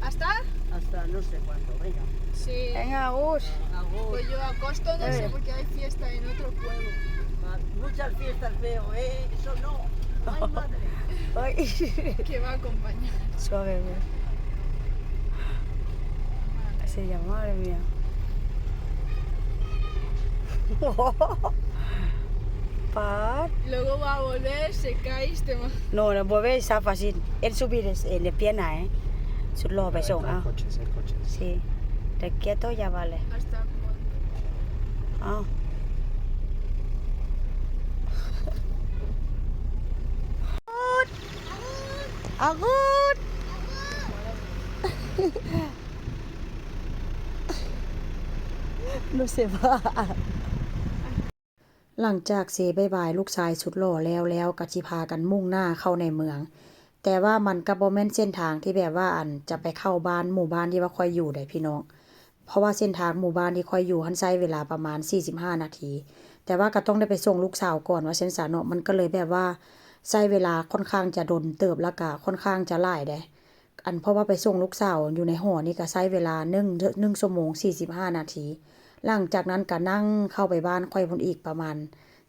¿Hasta? Hasta no sé cuándo, venga. Sí. Venga, Gus. Agur. Pues yo agosto no sé porque hay fiesta en otro pueblo. Ah, muchas fiestas veo, ¿eh? Eso no. Ay, madre. Ay. Que va a acompañar. Suave, güey. Así ya, madre mía. Pat. Luego va a volver, se cae y se te va. No, no puede estar fácil. Él subir es, eh, de pierna, ¿eh? ສຸດຫຼໍ່ໄປສົ່ງ Hay ເອົາ coches, hay coches. Sí. Te quieto, ya vale. ¿Hasta cuándo? ເອົາ ອາກຸດ No se va. ຫຼັງຈາກເຊບາຍບາຍລູກຊາຍສຸດຫຼໍ່ແລ້ວ ແລ້ວກໍຊິພາກັນມຸ່ງໜ້າເຂົ້າໃນເມືອງ, ແຕ່ວ່າມັນກໍບໍ່ແມ່ນເສັ້ນທາງທີ່ແບບວ່າ ອັນ ຈະໄປເຂົ້າບ້ານ ໝູ່ບ້ານທີ່ວ່າຂ້ອຍຢູ່ໃດ໋ພີ່ນ້ອງ, ເພາະວ່າເສັ້ນທາງໝູ່ບ້ານທີ່ຂ້ອຍຢູ່ຫັ້ນໃຊ້ເວລາປະມານສີ່ສິບຫ້ານາທີ, ແຕ່ວ່າກໍຕ້ອງໄດ້ໄປສົ່ງລູກສາວກ່ອນວ່າຊັ້ນຊະເນາະ, ມັນກໍເລີຍແບບວ່າໃຊ້ເວລາຂ້ອນຂ້າງຈະດົນເຕີບ ແລ້ວກໍຂ້ອນຂ້າງຈະຫຼາຍໃດ໋. ອັນ ເພາະວ່າໄປສົ່ງລູກສາວຢູ່ໃນຫໍນີ້ກໍໃຊ້ເວລາໜຶ່ງ ໜຶ່ງຊົ່ວໂມງສີ່ສິບຫ້ານາທີ, ຫຼັງຈາກນັ້ນກໍນັ່ງເຂົ້າໄປບ້ານຂ້ອຍພຸ້ນອີກປະມານ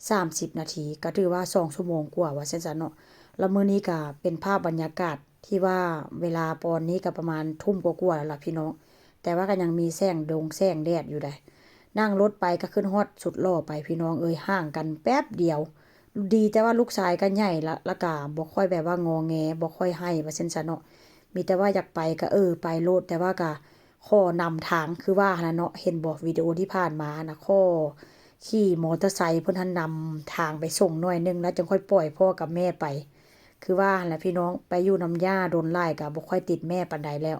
ສາມສິບນາທີ, ກໍຖືວ່າສອງຊົ່ວໂມງກວ່າວ່າຊັ້ນຊະເນາະ. ແລ້ວມື້ນີ້ກໍເປັນພາບບັນຍາກາດທີ່ວ່າເວລາປອນນີ້ກໍປະມານທຸ່ມກວ່າໆແລ້ວລະພີ່ນ້ອງ, ແຕ່ວ່າກໍຍັງມີແສງດົງແສງແດດຢູ່ໃດ໋. ນັ່ງລົດໄປກໍຂຶ້ນຮອດສຸດຫຼໍ່ໄປ ພີ່ນ້ອງເອີຍ, ຫ່າງກັນແປັບດຽວ. ດີແຕ່ວ່າລູກຊາຍກໍໃຫຍ່ລະ ລະກະບໍ່ຄ່ອຍແບບວ່າງໍແງ ບໍ່ຄ່ອຍໄຫ້ວ່າຊັ້ນຊະເນາະ, ມີແຕ່ວ່າຢາກໄປກໍ ເອີ ໄປໂລດ, ແຕ່ວ່າກໍຂໍນຳທາງ ຄືວ່າຫັ້ນນະເນາະ. ເຫັນບໍ່ ວິດີໂອທີ່ຜ່ານມາຫັ້ນນະ, ຂໍຂີ່ມໍເຕີໄຊເພິ່ນຫັ້ນນຳທາງໄປສົ່ງໜ້ອຍໜຶ່ງ ແລ້ວຈຶ່ງຄ່ອຍປ່ອຍພໍ່ກັບແມ່ໄປ. ຄືວ່າຫັ້ນລະພີ່ນ້ອງ, ໄປຢູ່ນຳຍ່າດົນຫຼາຍກໍບໍ່ຄ່ອຍຕິດແມ່ປານໃດແລ້ວ,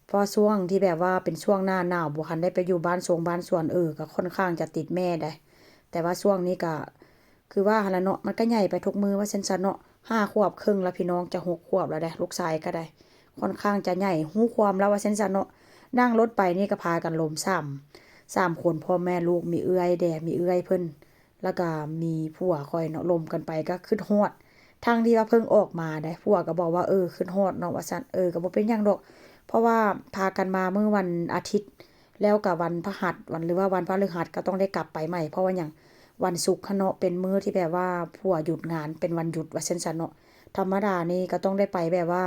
ເພາະວ່າຊ່ວງທີ່ແບບວ່າເປັນຊ່ວງໜ້າໜາວ ບໍ່ທັນໄດ້ໄປຢູ່ບ້ານຊົງບ້ານສວນ ເອີ ກໍຂ້ອນຂ້າງຈະຕິດແມ່ໃດ໋. ແຕ່ວ່າຊ່ວງນີ້ກໍ ຄືວ່າຫັ້ນລະເນາະ, ມັນກໍໃຫຍ່ໄປທຸກມື້ວ່າຊັ້ນຊະເນາະ, ຫ້າຂວບເຄິ່ງລະພີ່ນ້ອງ, ຈະຫົກຂວບລະໃດ໋, ລູກຊາຍກໍໄດ້ ຂ້ອນຂ້າງຈະໃຫຍ່ ຮູ້ຄວາມລະວ່າຊັ້ນຊະເນາະ. ນັ່ງລົດໄປນີ້ກໍພາກັນລົມສາມ ສາມຄົນ, ພໍ່ແມ່ລູກ, ມີເອື້ອຍແດ່ ມີເອື້ອຍເພິ່ນ ແລ້ວກໍມີຜົວຂ້ອຍເນາະ, ລົມກັນໄປກໍຄຶດຮອດ, ທັງທີ່ວ່າເພິ່ງອອກມາໃດ໋, ຜົວກໍບອກວ່າ ເອີ ຄຶດຮອດເນາະ ວ່າຊັ້ນ. ເອີ ກໍບໍ່ເປັນຫຍັງດອກ, ເພາະວ່າພາກັນມາມື້ວັນອາທິດ ແລ້ວກໍວັນພະຫັດ ວັນ ຫຼືວ່າວັນພະລືຫັດກໍຕ້ອງໄດ້ກັບໄປໃໝ່. ເພາະວ່າຫຍັງ? ວັນສຸກຫັ້ນເນາະ ເປັນມື້ທີ່ແບບວ່າຜົວຢຸດງານ ເປັນວັນຢຸດວ່າຊັ້ນຊະເນາະ. ທຳມະດານີ້ກໍຕ້ອງໄດ້ໄປແບບວ່າ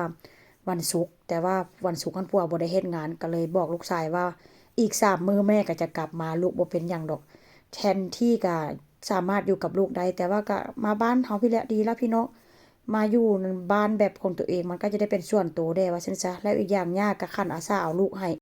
ວັນສຸກ, ແຕ່ວ່າວັນສຸກຫັ້ນຜົວບໍ່ໄດ້ເຮັດງານ, ກໍເລີຍບອກລູກຊາຍວ່າ ອີກສາມມື້ແມ່ກໍຈະກັບມາ ລູກ, ບໍ່ເປັນຫຍັງດອກ. ແທນທີ່ກໍສາມາດຢູ່ກັບລູກໄດ້, ແຕ່ວ່າກໍມາບ້ານເຮົາພີ້ແຫຼະ ດີແລ້ວພີ່ນ້ອງ. ມາຢູ່ບ້ານແບບຂອງຕົວເອງ ມັນກໍຈະໄດ້ເປັນສ່ວນໂຕແດ່ວ່າຊັ້ນຊະ. ແລ້ວອີກຢ່າງຍ່າກໍຂັນອາສາເອົາລູກໃຫ້,